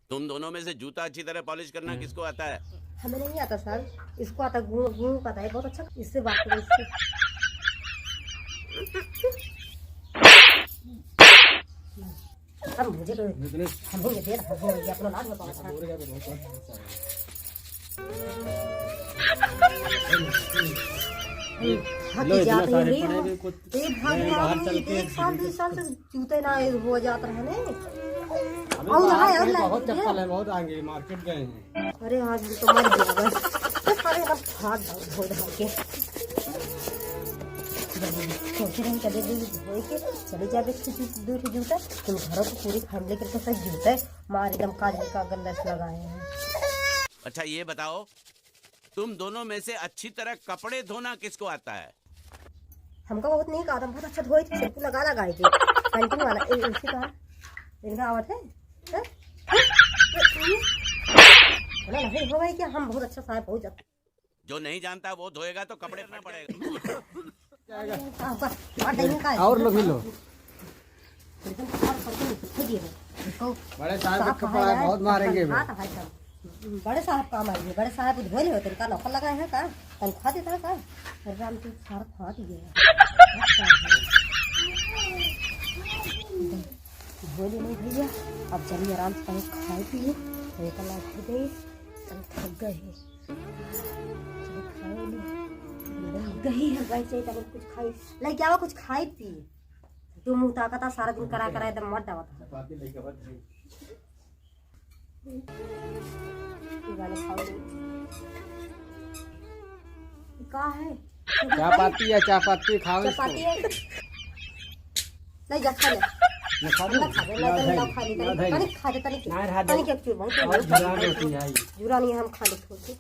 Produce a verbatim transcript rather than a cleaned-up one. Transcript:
तुम दोनों में से जूता अच्छी तरह पॉलिश करना किसको आता है? हमें नहीं आता सर, इसको आता, गुरु, गुरु को आता है, बहुत अच्छा। इससे बात करो, इससे। अब मुझे तो, हम लोग ये देर हो गई, अपना लाज बताओ सर। हाँ, लो, इतना सारे पड़े हुए, कुछ ए भगवान, बाहर चल के एक साल, दो साल से जूते ना हो जात रहे ने। अभी और तो है, और बहुत चप्पल है, बहुत आगे मार्केट गए हैं। अरे आज हम तो मर गए बस। तो सारे एकदम हाथ धो, धो, धो के। सोच रहे हैं कभी भी धोए के चले जावे दो ठो जूता। तुम घरों को पूरी फैमिली के तो सही जूते मार एकदम काजल का गंदा से लगाए हैं। अच्छा ये बताओ, तुम दोनों में से अच्छी तरह कपड़े धोना किसको आता है? हमका बहुत नीक आदम, बहुत अच्छा धोई थी, शैम्पू लगा लगा के, पैंटिंग वाला। ए, इनसे कहा, इनका आवत है? हैं? हैं? बोला, "नहीं हो भाई, क्या हम बहुत अच्छा साहब, बहुत अच्छा।" जो नहीं जानता वो धोएगा तो कपड़े धोना पड़ेगा। आपका, और नहीं का है? और लो भी लो। एकदम खराब करके फेंक दिए हो। इसको बड़े साहब साफ के कपड़ा है, बहुत मारेंगे बे। हाँ, तो भाई साहब, बड़े साहब काम आएंगे, बड़े साहब धोए नहीं होते, इनका नौकर लगाए हैं का? तनख्वाह देता है का? अरे राम, तो सारा खा दिए हैं। धोए नहीं भैया, अब चलिए आराम से कहीं खाए पिए, भूख लग गई, हम थक गए हैं। चलो खाए नहीं, गई है भाई, चाहिए तब कुछ खाई, लेके आओ कुछ खाई पी। तू मुंह ताकता सारा दिन करा करा एकदम मत डावत है। चपाती लेके बस गई। ये वाले खाओ। ये का है? चापाती है, चापाती खाओ इसको। चपाती है। नहीं जा खा ले। ना खा दे। ना खा दे, ना ना दे, भाई, ना खा ले, ना तनिक, भाई। तनिक खा दे, तनिक। ना खा दे। तनिक एक चूर, बहुत और जुरान रोटी है ये। जुरान ये हम खा ले थोड़ी।